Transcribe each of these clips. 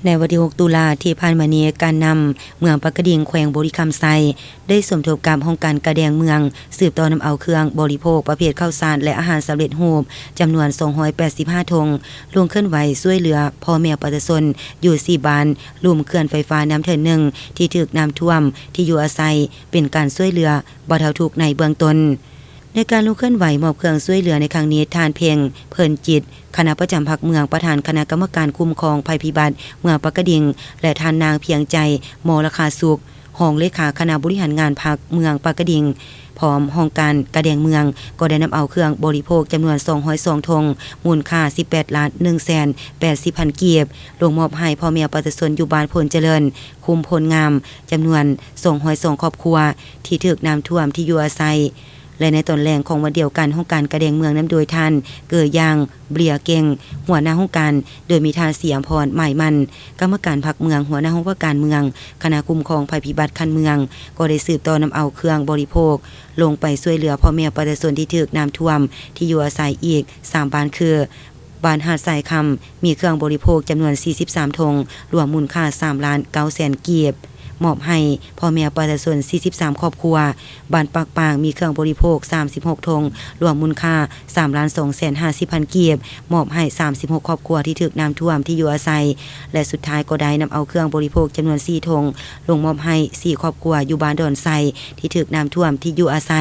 ໃນວັນທີຫົກຕຸລາທີ່ຜ່ານມານີ້, ການນຳເມືອງປາກກະດິງ ແຂວງບໍລິຄຳໄຊ ໄດ້ສົມທົບກັບຫ້ອງການກາແດງເມືອງ ສືບຕໍ່ນຳເອົາເຄື່ອງບໍລິໂພກປະເພດເຂົ້າສານ ແລະ ອາຫານສຳເລັດຮູບ ຈຳນວນສອງຮ້ອຍແປດສິບຫ້າຖົງ ລົງເຄື່ອນໄຫວຊ່ວຍເຫຼືອພໍ່ແມ່ປະຊາຊົນຢູ່ສີ່ບ້ານລຸ່ມເຂື່ອນໄຟຟ້ານ້ຳເທີນໜຶ່ງ ທີ່ຖືກນ້ຳຖ້ວມທີ່ຢູ່ອາໄສ ເປັນການຊ່ວຍເຫຼືອບັດເທົາທຸກໃນເບື້ອງຕົ້ນ. ໃນການລົງເຄື່ອນໄຫວມອບເຄື່ອງຊ່ວຍເຫຼືອໃນຄັ້ງນີ້, ທ່ານ ເພັງ ເພີນຈິດ ຄະນະປະຈຳພັກເມືອງ, ປະທານຄະນະກຳມະການຄຸ້ມຄອງໄພພິບັດເມືອງປາກກະດິງ ແລະ ທ່ານນາງ ພຽງໃຈ ມໍລະຄາສຸກ ຮອງເລຂາຄະນະບໍລິຫານງານພັກເມືອງປາກກະດິງ ພ້ອມຫ້ອງການກາແດງເມືອງ ກໍໄດ້ນຳເອົາເຄື່ອງບໍລິໂພກຈຳນວນສອງຮ້ອຍສອງຖົງ ມູນຄ່າສິບແປດລ້ານໜຶ່ງແສນແປດສິບພັນກີບ ລົງມອບໃຫ້ພໍ່ແມ່ປະຊາຊົນຢູ່ບ້ານໂພນຈະເລີນ, ຄຸ້ມໂພນງາມ ຈຳນວນສອງຮ້ອຍສອງຄອບຄົວ ທີ່ຖືກນ້ຳຖ້ວມທີ່ຢູ່ອາໄສ. ແລະ ໃນຕອນແລງຂອງວັນດຽວກັນ, ຫ້ອງການກາແດງເມືອງນຳໂດຍທ່ານ ເກີຢາງ ເບລຍເກັງ ຫົວໜ້າຫ້ອງການ, ໂດຍມີທ່ານ ສີອຳພອນ ໝາຍໝັ້ນ ກຳມະການພັກເມືອງ, ຫົວໜ້າຫ້ອງວ່າການເມືອງ, ຄະນະຄຸ້ມຄອງໄພພິບັດຂັ້ນເມືອງ ກໍໄດ້ສືບຕໍ່ນຳເອົາເຄື່ອງບໍລິໂພກ ລົງໄປຊ່ວຍເຫຼືອພໍ່ແມ່ປະຊາຊົນທີ່ຖືກນ້ຳຖ້ວມທີ່ຢູ່ອາໄສອີກສາມບ້ານ ຄື ບ້ານຫາດຊາຍຄຳ ມີເຄື່ອງບໍລິໂພກຈຳນວນສີ່ສິບສາມຖົງ ລວມມູນຄ່າສາມລ້ານເກົ້າແສນກີບ ມອບໃຫ້ພໍ່ແມ່ປະຊາຊົນສີ່ສິບສາມຄອບຄົວ, ບ້ານປາກປາງ ມີເຄື່ອງບໍລິໂພກສາມສິບຫົກຖົງ ລວມມູນຄ່າສາມລ້ານສອງແສນຫ້າສິບພັນກີບ ມອບໃຫ້ສາມສິບຫົກຄອບຄົວທີ່ຖືກນ້ຳຖ້ວມທີ່ຢູ່ອາໄສ ແລະ ສຸດທ້າຍກໍໄດ້ນຳເອົາເຄື່ອງບໍລິໂພກຈຳນວນສີ່ຖົງ ລົງມອບໃຫ້ສີ່ຄອບຄົວຢູ່ບ້ານດອນໄຊ ທີ່ຖືກນ້ຳຖ້ວມທີ່ຢູ່ອາໄສ.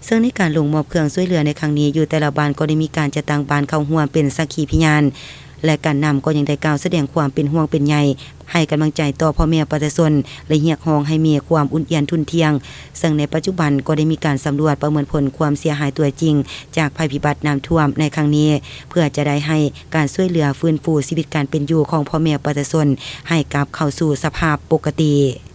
ເຊິ່ງໃນການລົງມອບເຄື່ອງຊ່ວຍເຫຼືອໃນຄັ້ງນີ້, ຢູ່ແຕ່ລະບ້ານກໍໄດ້ມີການຈັດຕັ້ງບ້ານເຂົ້າຮ່ວມເປັນສັກຂີພະຍານ ແລະ ການນຳກໍຍັງໄດ້ກ່າວສະແດງຄວາມເປັນຫ່ວງເປັນໃຍ, ໃຫ້ກຳລັງໃຈຕໍ່ພໍ່ແມ່ປະຊາຊົນ ແລະ ຮຽກຮ້ອງໃຫ້ມີຄວາມອຸ່ນອຽນທຸ່ນທ່ຽງ. ເຊິ່ງໃນປັດຈຸບັນກໍໄດ້ມີການສຳຫຼວດປະເມີນຜົນຄວາມເສຍຫາຍຕົວຈິງຈາກໄພພິບັດນ້ຳຖ້ວມໃນຄັ້ງນີ້, ເພື່ອຈະໄດ້ໃຫ້ການຊ່ວຍເຫຼືອຟື້ນຟູຊີວິດການເປັນຢູ່ຂອງພໍ່ແມ່ປະຊາຊົນໃຫ້ກັບເຂົ້າສູ່ສະພາບປົກກະຕິ.